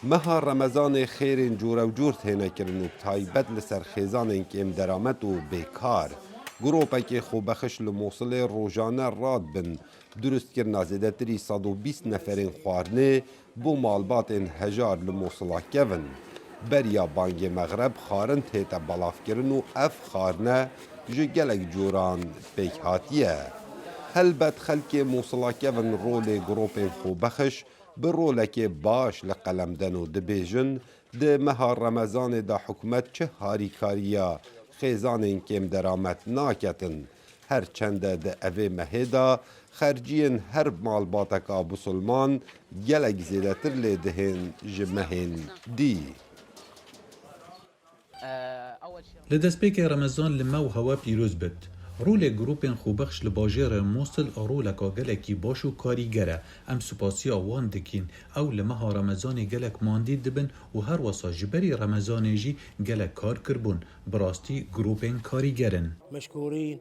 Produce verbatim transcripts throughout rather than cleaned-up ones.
Meha Remezanê xêrên cûrewcûr têne kirin û bi taybet li ser xêzanên kêm deramet û bêkar. Gropekê xwebexiş li Mosilê rojane radibin durustkirina zêdetirî sed û bîst neferên xwarinê bo malbatên hejar li Mosila kevin. Beriya bangê mexreb xwarin tête belavkirin û ev xwarine ji gelek coran pêk hatiye. Helbet xelkê Mosila kevin rolê gropên xwebexiş bi rolekê baş li qelem den û dibêjin, di meha Remezanê de hikûmet çi harîkariya xêzanên kêm deramet naketin. Her çende di evê mehê de xerciyên her malbateka bisilman gelek zêdetir lê dihên ji mehên dî. Li destpêkê Remezan li me û hewe pîroz bit. Rolê grûpên xwebexş li bajêrê Mûsil roleka gelekî baş û karîger e. Em supasiya wan dikîn. Ew li meha Remezanê gelek mandî dibin û her wesa ji berî Remezanê jî gelek kar kiribûn. Bi rastî grûpên karîger in. مشكورين.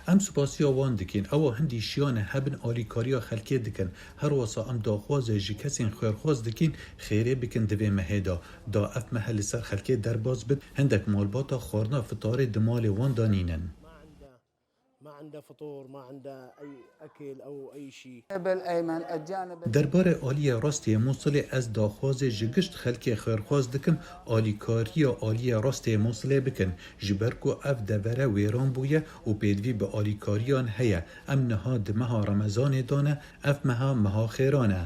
Em supasiya wan dikên. Ewa hindî şiyane hebin alîkariya xelkê dikin. Her wasa em daxwaze ji kesên xêrxwaz dikîn, xêrê bikin di vê mehê de. Da ev mehe li ser xelkê derbas bit, hindek malbata xwarina fitarê di malê wan de nînin. ما عنده ما عنده فطور، ما عنده أي أكل أو أي شيء. Derbarê aliyê rastê Mûsilê ez daxwazê ji gişt xelkê xêrxwaz dikim alîkariya aliyê rastê Mûsilê bikin, ji ber ku ev devere wêran bûye û pêdivî bi alîkariyan heye. Em niha di meha Remezanê de ne, ev meha meha xêran e.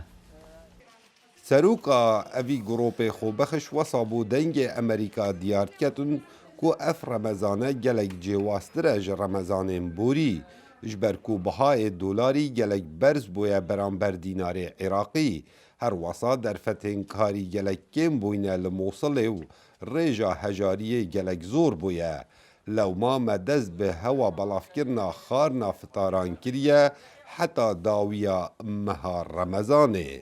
Seroka evî gropê xwebexiş wesa bo Dengê Emerîka diyar diketin ku ev Remezane gelek cêwaztir e ji Remezanên borî, ji ber ku bihayê dolarî gelek berz bûye beramber dînarê Iraqî. Her wesa derfetên karî gelek kêm bûyne li Mûsilê û rêja hejariyê gelek zor bûye. Lewma me dest bi hewa belavkirina xarina fitaran kiriye heta dawiya meha Remezanê.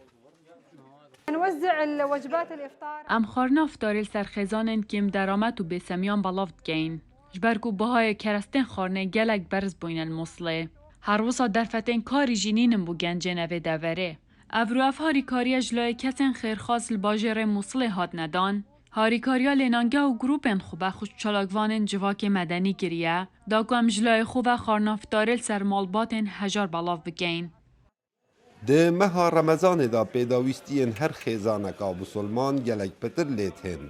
نوزع الوجبات الإفطار. Em xwarina fitarê li ser xêzanên kêm deramet û bêsemiyan belav dikeyin. Ji ber ku bihayê kerestên xwarinê gelek berz bûyne li Mûsilê. Her wisa derfetên karî jî nînin bo gencên evê deverê. Ev ru ev harîkariye ji layê kesên xêrxwaz li bajêrê Mûsilê hatine dan. Harîkariya lênangeh û grûpên xwebexş û çalakvanên civakê medenî kiriye, da ku em ji layê xwe ve xwarina fitarê li ser malbatên hejar belav bikeyin. Di meha Remezanê de pêdawîstiyên her xêzaneka bisilman gelek pitir lê tên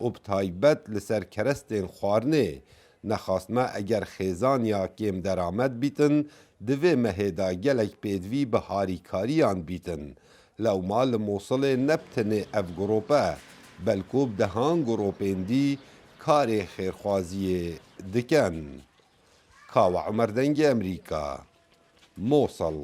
û bi taybet li ser kerestên xwarinê. Nexasme eger xêzaniya kêm deramet bîtin, di vê mehê de gelek pêdivî bi harîkariyan bîtin. Lewma li Mûsilê ne bi tenê ev grûp e, belku bi dehan grûpên dî karê xêrxwaziyê dikin. Kawa Umer Dengê Emerîka, Mûsil.